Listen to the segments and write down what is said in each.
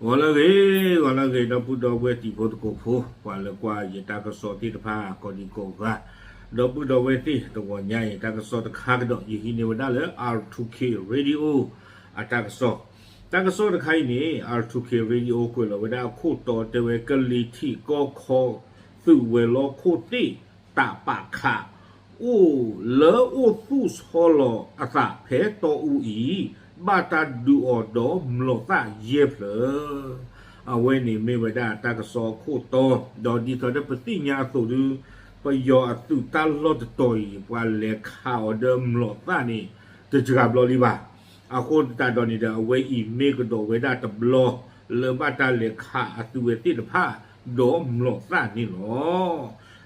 ဂီၤလၢအဂ့ၤ, ဂီၤလၢအဂ့ၤ ဒီပုၢ်ဒီဝဲၢ်တံၤဖိသကိးဖိ, ပှၤလၢကွၢ်ယတၢ်ကစီၣ်သ့ၣ်တဖၣ် ကိးဒံကိးဂၤ, ဒီပုၢ်ဒီဝဲၢ်သ့ၣ်တဂီၤညါအံၤ တၢ်ကစီၣ်တခါကဒီး ယဟံးန့ၢ်ဝဲဒၣ်လၢ R two K Radio အတၢ်ကစီၣ်, တၢ်ကစီၣ်တခါအံၤန့ၣ် R two K Radio ကွဲးလီၤဝဲဒၣ်အခိၣ်တီတဲဝဲ ကလံၤထံးကီၢ်ခီ သုးဝဲၤလီၢ်ခိၣ်သ့ၣ် တးပာ်ခး အိၣ်လၢအိၣ်သူၣ်ဆီလီၤအသးဖဲတီအူအံၤ ဘၣ်တၢ်ဒုးအီၤဒီးမျိာ်သၣ်ယဲၢ်ဖျၢၣ်, အဝဲန့ၣ်မ့ၢ်ဝဲဒၣ်တၢ်ကစီၣ်အခိၣ်တီ, ဒီးဒ်သိးဒီးပသ့ၣ်ညါအသိးဒုး ပယီၤအသုးတၢ်လီၢ်တတီၤအံၤ ပှၤလဲၤခးအီၤဒီးမျိာ်သၣ်န့ၣ် တစှၤဘျီလံဘၣ်. အဃိသတးဒီးန့ၣ်ဒီး အဝဲအံၤမ့ၢ်ကဒီးဝဲဒၣ်တဘျီ လၢဘၣ်တၢ်လဲၤခးအသုးဝဲသ့ၣ်တဖၣ် ဒီးမျိာ်သၣ်န့ၣ်လီၤ.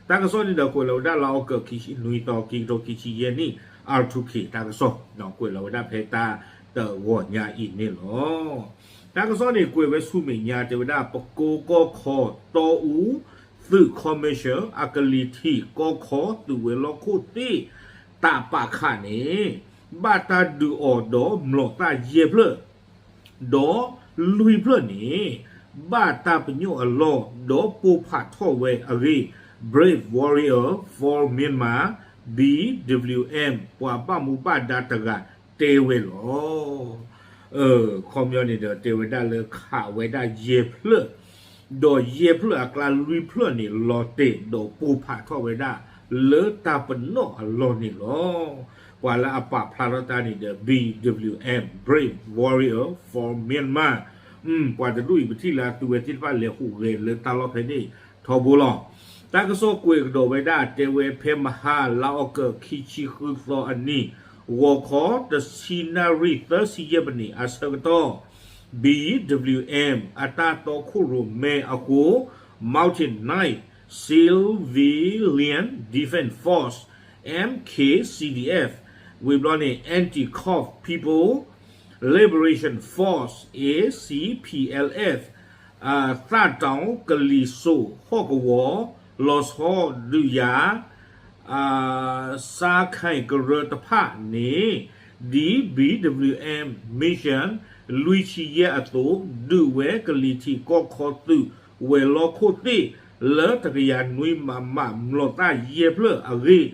တၢ်ကစီၣ်န့ၣ်ဒီးကွဲးလီၤဝဲဒၣ်လါအီကူး ခံဆံနွံသီ ခံကထိခံဆံယဲၢ်နံၣ် R two K တၢ်ကစီၣ် ကွဲးလီၤဝဲဒၣ်ဖဲတၢ်တဂီၤညါအံၤန့ၣ်လီၤ. တၢ်ကစီၣ်န့ၣ်ကွဲးဝဲဆူမဲာ်ညါတဲဝဲဒၣ် ပကိကီၢ်ခီတီအူ သုး commission အကလံၤထံးကီၢ်ခီသုးဝဲၤလီၢ်ခိၣ်သ့ၣ် တးပာ်ခးန့ၣ် ဘၣ်တၢ်ဒုးအီၤဒီးမျိာ်သၣ်ယဲၢ်ဖျၢၣ် ဒီးလွံၢ်ဖျၢၣ်န့ၣ် ဘၣ်တၢ်ပညိၣ်အလီၢ် ဒီးပိၢ်ဖးထီၣ်ဝဲအဂ့ၢ် Brave Warrior for Myanmar, B W M ပှၤဘၣ်မူဘၣ်ဒါတဂၤတဲဝဲလီၤ. ခီပညီန့ၣ်ဒီး တဲဝဲဒၣ်လၢခးဝဲဒၣ်ယဲၢ်ဖျၢၣ် ဒီးယဲၢ်ဖျၢၣ်အကျါလွံၢ်ဖျၢၣ်န့ၣ် လီၤတဲာ်ဒီးပိၢ်ဖးထီၣ်ဝဲဒၣ် လၢတၢ်ပနီၣ်အလီၢ်န့ၣ်လီၤ. ပှၤလၢအပာ်ဖျါထီၣ်တၢ်န့ၣ်ဒီး B W M, Brave Warrior for Myanmar ပှၤတဒူၣ်အံၤ ပထံၣ်လၢအသုးဝဲသ့ၣ်တဖၣ်လဲၤဟူးဂဲၤလၢတၢ်လီၢ်ဖဲန့ၣ်ထီဘိလီၤ. တၢ်ကစီၣ်ကွဲးကဒီးဝဲဒၣ်တဲဝဲဖဲမဟါ လါအီကူး ခံဆံဃုသီအနံၤ ဂီၤခီ တဆံနၣ်ရံၣ် သၢဆံယဲၢ်မံးနံးအဆၢကတီၢ် B W M အတၢ်တီခိၣ်ရိၣ်မဲအဃိ Mountain Knight Civilian Defense Force, M K C D F ဝံၤဘျီန့ၣ် Anti-Kov People Liberation Force, A C P L F သၣ်တောင် ကလံၤစိး ဟီၣ်ကဝီၤ လီၤဆီဒုးယၤ စါခဲၣ်ကရၢတဖၣ်န့ၣ် ဒ် B W M Mission လွံၢ်ဆံယဲၢ်အသိး ဒုးဝဲကလံၤထံးကီၢ်ခီသုးဝဲၤလီၢ်ခိၣ်သ့ၣ် လၢတကယၤနွံမမ မျိာ်သၣ်ယဲၢ်ဖျၢၣ်အဂ့ၢ်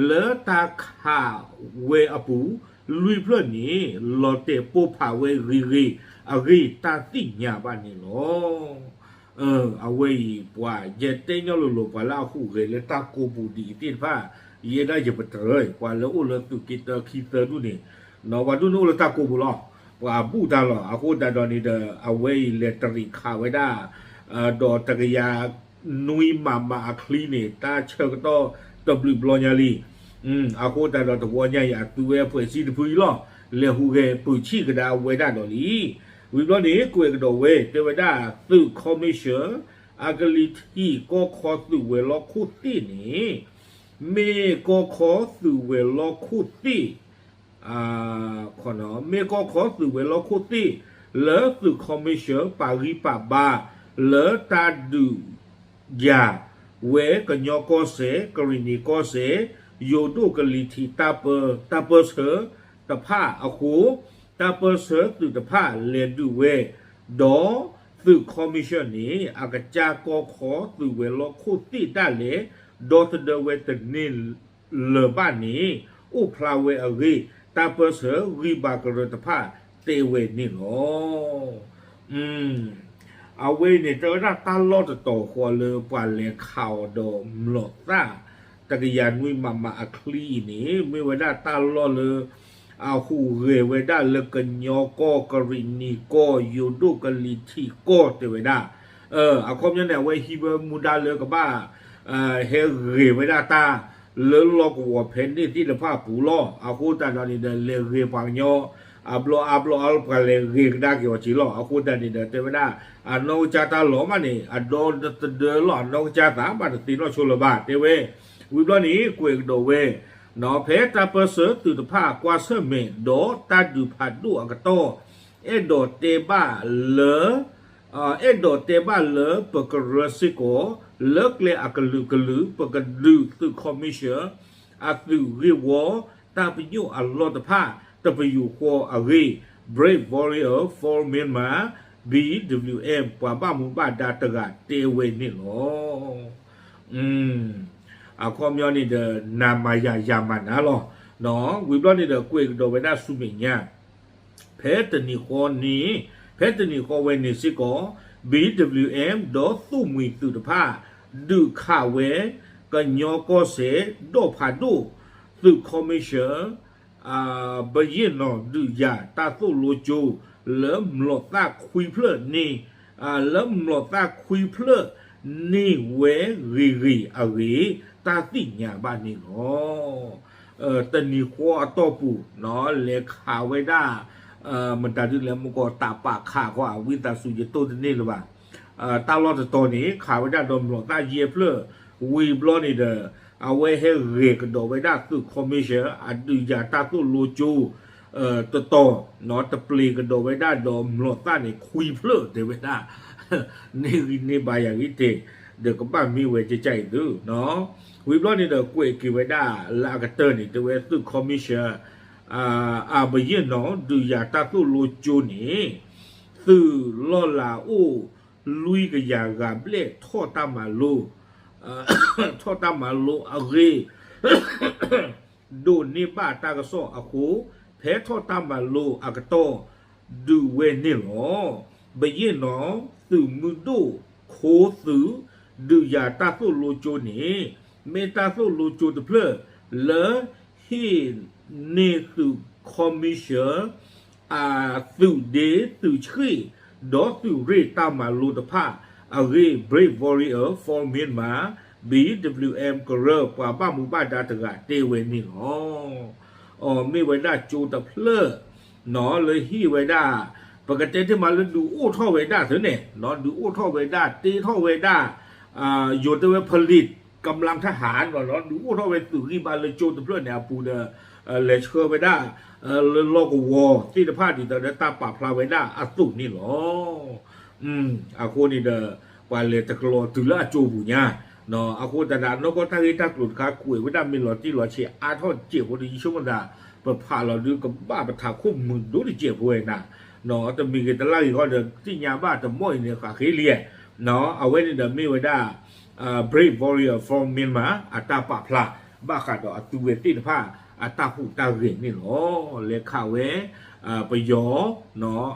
လၢတၢ်ခးဝဲအပူၤ လွံၢ်ဖျၢၣ်န့ၣ် လီၤတဲာ်ပိၢ်ဖးဝဲဂ့ၤဂ့ၤအဂ့ၢ် တၢ်သ့ၣ်ညါဘၣ်န့ၣ်လီၤ. အဝဲအံၤ ပှၤယဲတဲညီလိၤလိၤ ပှၤလၢအဟူးဂဲၤလၢတၢ်ကိးပူၤဒ်အံၤသ့ၣ်တဖၣ် ယဲဒၣ်ယပတြၢၤ ပှၤလၢအိၣ်လၢသုးက့တၢခံသၢဒူၣ်န့ၣ် ပှၤဒူၣ်န့ၣ်အိၣ်လၢတၢ်ကိးပူၤလီၤ. ပှၤဘူၣ်တၢ်လီၤ. အဃိသတးဒီးန့ၣ်ဒီး အဝဲအံၤလဲၤတရံးခးဝဲဒၣ် ဒီးတကယၤနွံမမအချံန့ၣ် တၢ်ဆၢကတီၢ်တဘျုးဘျီညါလံ. အဃိသတးဒီးတဝီညါအံၤ အသုးဝဲအဖွဲ့အစည်းတဖုအံၤလီၤ လဲၤဟူးဂဲၤပုာ်ဆံၣ်ကဒါဝဲဒၣ်ဒီးလံ. ဝံၤဘျီန့ၣ် ကွဲးကဒီးဝဲ တဲဝဲဒၣ်သုး commission အကလံၤထံးကီၢ်ခီသုးဝဲၤလီၢ်ခိၣ်သ့ၣ်န့ၣ် မ့ၢ်ကီၢ်ခီသုးဝဲၤလီၢ်ခိၣ်သ့ၣ် မ့ၢ်ကီၢ်ခီသုးဝဲၤလီၢ်ခိၣ်သ့ၣ် လၢသုး commission ပာ်ဂံၢ်ပာ်ဘါ လၢတၢ်ဒုးယၤ ဝဲကညီကီၢ်စဲၣ် ကရံၣ်နံၤကီၢ်စဲၣ် ယိၤဒိၣ်ကလံၤထံး တၢ်ပၢဆှၢတဖၣ်အဃိ တၢ်ပၢဆှၢသုးတဖၣ်လဲၤဒုးဝဲ ဒီးသုး commission န့ၣ် အကစၢ်ကီၢ်ခီသုးဝဲၤလီၢ်ခိၣ်သ့ၣ်ဒၣ်လဲာ် ဒီသဒၢဝဲတန့ၢ်လၢၤဘၣ်န့ၣ် အိၣ်ဖျါဝဲအဂ့ၢ် တၢ်ပၢဆှၢဂံၢ်ဘါကရၢတဖၣ်တဲဝဲန့ၣ်လီၤ. အဝဲအံၤန့ၣ် တဲဝဲဒၣ်တၢ်လီၢ်တတီၤဃီလၢပှၤလဲၤခးအီၤဒီးမျိာ်သၣ် တကယၤနွံမမအချံအံၤန့ၣ် မ့ၢ်ဝဲဒၣ်တၢ်လီၢ်လၢ အဟူးဂဲၤဝဲဒၣ်လၢကညီကီၢ် ကရံၣ်နံၤကီၢ် ယိၤဒိၣ်ကလံၤထံးကီၢ်တဲဝဲဒၣ်. အခီပညီန့ၣ် အဝဲဟံးဝဲမူဒါလၢကဘၣ် ဟဲဂဲၤဝဲဒၣ်တၢ် လၢလီၢ်ကဝီၤဖဲန့ၣ်သ့ၣ်တဖၣ်အပူၤလီၤ. အဃိသတးဒီးန့ၣ်ဒီး လဲၤဂဲၤပှၤကညီ အဘျီအါဘျီအါ ပှၤလဲၤဂဲၤကဒါက့ၤအီၤက့ၤလီၤ. အဃိသတးန့ၣ်ဒီး တဲဝဲဒၣ် အနီၢ်ကစၢ်တၢ်လီၢ်မးန့ၣ် အဒီသဒၢလီၤ အနီၢ်ကစၢ်သး ဘၣ်တသ့နီၣ်ဆိလၢၤဘၣ် တဲဝဲ. ဝံၤဘျီန့ၣ် ကွဲးကဒီးဝဲ ဖဲတၢ်ပၢဆှၢသုးတဖၣ်ကွၢ်ဆၢၣ်မဲာ် ဒီးတၢ်ဒုးဖးဒိၣ်အကတီၢ် အဲၣ်ဒိးတဲဘၣ်လၢ အဲၣ်ဒိးတဲဘၣ်လၢပကရၢစ့ၢ်ကီး လၢကျဲအကလုာ်ကလုာ် ပကဒုးသုး commission အသုးဂ့ၢ်ဝီ တၢ်ပညိၣ်အလီၢ်တဖၣ် တပယူာ်ဃီအဂ့ၢ် Brave Warrior for Myanmar B W M ပှၤဘၣ်မူဘၣ်ဒါတဂၤတဲဝဲန့ၣ်လီၤ. အခီပညီန့ၣ်ဒီး နၤမၤယၤ ယၤမၤနၤလီၤ. ဝံၤဘျီန့ၣ်ဒီး ကွဲးကဒီးဝဲဒၣ်ဆူမဲာ်ညါ ဖဲတနံၤဃီန့ၣ်, ဖဲတနံၤဃီဝဲန့ၣ်စ့ၢ်ကီး B W M ဒီးသိၣ်မှံၤသုးတဖၣ် ဒုးခးဝဲ ကညီကီၢ်စဲၣ် ဒီၣ်ဖးဒိၣ် သုး commission ပယ့ၣ်နီၤ ဒုးယၤတၢ်သိၣ်လိကၠိ လၢမျိာ်သၣ်ခွံဖျၢၣ်န့ၣ်, လၢမျိာ်သၣ်ခွံဖျၢၣ်န့ၢ်ဝဲဂ့ၤဂ့ၤအဂ့ၢ် တၢ်သ့ၣ်ညါဘၣ်န့ၣ်လီၤ. တနံၤဃီအတီၢ်ပူၤ လဲၤခးဝဲဒၣ် မတၤဒုလဲၣ် မ့ၢ်ကီးတၢ်ပာ်ခးဃီ အဝံသးစူၤ ယတိၢ်တန့ၢ်လၢၤဘၣ်. တၢ်လီၢ်တတီၤန့ၣ် ခးဝဲဒၣ်ဒီးမျိာ်သၣ်ယဲၢ်ဖျၢၣ်, ဝံၤဘျီန့ၣ်ဒီး အဝဲဟဲဂဲၤကဒီးဝဲဒၣ်သုး commission အဒုးယၤတၢ်သိၣ်လိကၠိ တတီၤ, တပျ့ၤကဒီးဝဲဒၣ်ဒီးမျိာ်သၣ်န့ၣ် ခွံဖျၢၣ်တဲဝဲဒၣ်, န့ၢ်ဂံၢ်န့ၢ်ဘါယၤဂံၢ်တ့ၢ်, ဒီးကဘၣ်မ့ၢ်ဝဲကကၢ်အံၤသု, ဝံၤဘျီန့ၣ်ဒီး ကွဲးက့ၤဝဲဒၣ်လၢအကတၢၢ်န့ၣ် တဲဝဲသုး commission အပယ့ၣ်နီၤ ဒုးယၤတၢ်သိၣ်လိကၠိန့ၣ် သုးလီၢ်လၤအိၣ် လွံၢ်ကယၤဂၤဘျဲၣ်ထီၣ်တၢ်မၤလိ ထီၣ်တၢ်မၤလိအဂ့ၢ် ဒိးန့ၢ်ဘၣ်တၢ်ကစီၣ်အဃိ ဖဲထီၣ်တၢ်မၤလိအကတီၢ် ဒုးဝဲန့ၣ်လီၤ. ပယ့ၣ်နီၤ သုးမုၢ်ဒိၣ်ခိသုး ဒုးယၤတၢ်သိၣ်လိကၠိန့ၣ် မ့ၢ်တၢ်သိၣ်လိကၠိတဖျၢၣ် လၢဟ့ၣ်န့ၢ်သုး commission အသုးဒ့သုးဆှံၣ် ဒီးသုးရ့ၣ်တၢ်မၤလိတဖၣ်အဂ့ၢ် Brave Warrior for Myanmar, B W M ကရၢ ပှၤဘၣ်မူဘၣ်ဒါတဂၤတဲဝဲန့ၣ်လီၤ. အမ့ၢ်ဝဲဒၣ်ကၠိတဖျၢၣ် လၢဟ့ၣ်ဝဲဒၣ် ပကတဲတ့ၢ်မးလၢဒုးအိၣ်ထီၣ်ဝဲဒၣ်သ့န့ၣ် ဒုးအိၣ်ထီၣ်ဝဲဒၣ် တ့ထီၣ်ဝဲဒၣ် ယိၤတဲဝဲ ผลิตกำลังทหาร ဒုးအိၣ်ထီၣ်ဝဲသုးဂံၢ်ဘါလၢကၠိတဖျၢၣ်န့ၣ်အပူၤဒီး လဲၤဆှၢဝဲဒၣ် လၢလီၢ်ကဝီၤသ့ၣ်တဖၣ်ဒ်သိးဒီးတၢ်ပာ်ဖျါဝဲဒၣ်အသိးန့ၣ်လီၤ. အဃိန့ၣ်ဒီး ပှၤလဲၤတကလီၤတုၤလၢအကၠိပူၤညါ, အဃိသတးဒီး နီၢ်ကီၢ်တၢ်ဂ့ၢ်တၢ်ကျိၤတခါ ကွဲးဝဲဒၣ်မ့ၢ်လီၤတံၢ်လီၤဆဲးအါထီၣ်တစဲးဖိဒီး ယဆိကမိၣ်သး ပဖးလီၤဒုးကဘၣ်ပထးခိၣ်မုာ်ဒိၣ်တစဲးဖိဝဲနၤ, တမံၤဂ့ၤတလၢ်ဂ့ၤဃီဒီး သ့ၣ်ညါဘၣ်တမီၢ်အံၤန့ၣ် ဃးဃ့လံ, အဝဲန့ၣ်ဒီးမ့ၢ်ဝဲဒၣ် Brave Warrior for Myanmar အတၢ်ပာ်ဖျါ ဘၣ်ဃးဒီးအသုဝဲသ့ၣ်တဖၣ် အတၢ်ဟူးတၢ်ဂဲၤန့ၣ်လီၤ. လဲၤခးဝဲ ပယီၤ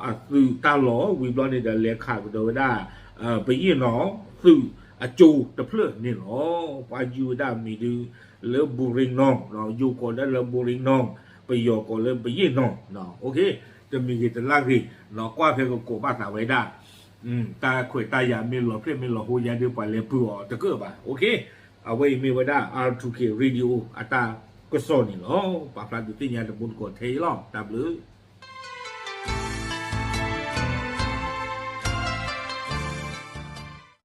အသုးတၢ်လီၢ် ဝံၤဘျီန့ၣ်ဒီး လဲၤခးကဒီးဝဲဒၣ် ပယ့ၣ်နီၤ သုးအကၠိတဖျၢၣ်န့ၣ်လီၤ. ပှၤယုၢ်ဝဲဒၣ်မံၤဒုး လၢ ဘူရ့နီၤ, ယိၤကိးလၢ ဘူရ့နီၤ, ပယီၤကိးလၢ ပယ့ၣ်နီၤ, တမံၤဂ့ၤတလၢ်ဂ့ၤ ကွၢ်ဖဲကကိးဘၣ်သးဝဲဒၣ် တၢ်ခွဲးတၢ်ယာ်မ့ၢ်လီၤဖျဲၣ်မ့ၢ်လီၤဟိယါဒီး ပှၤလဲၤပုၢ်အီၤတကၢၢ်ဘၣ်. အဝဲအံၤမ့ၢ်ဝဲဒၣ် R two K Radio အတၢ်ကစီၣ်န့ၣ်လီၤ. ပာ်ဖျါဒုးသ့ၣ်ညါတမူတကိးထဲအံၤလီၤ. တၢ်ဘျုး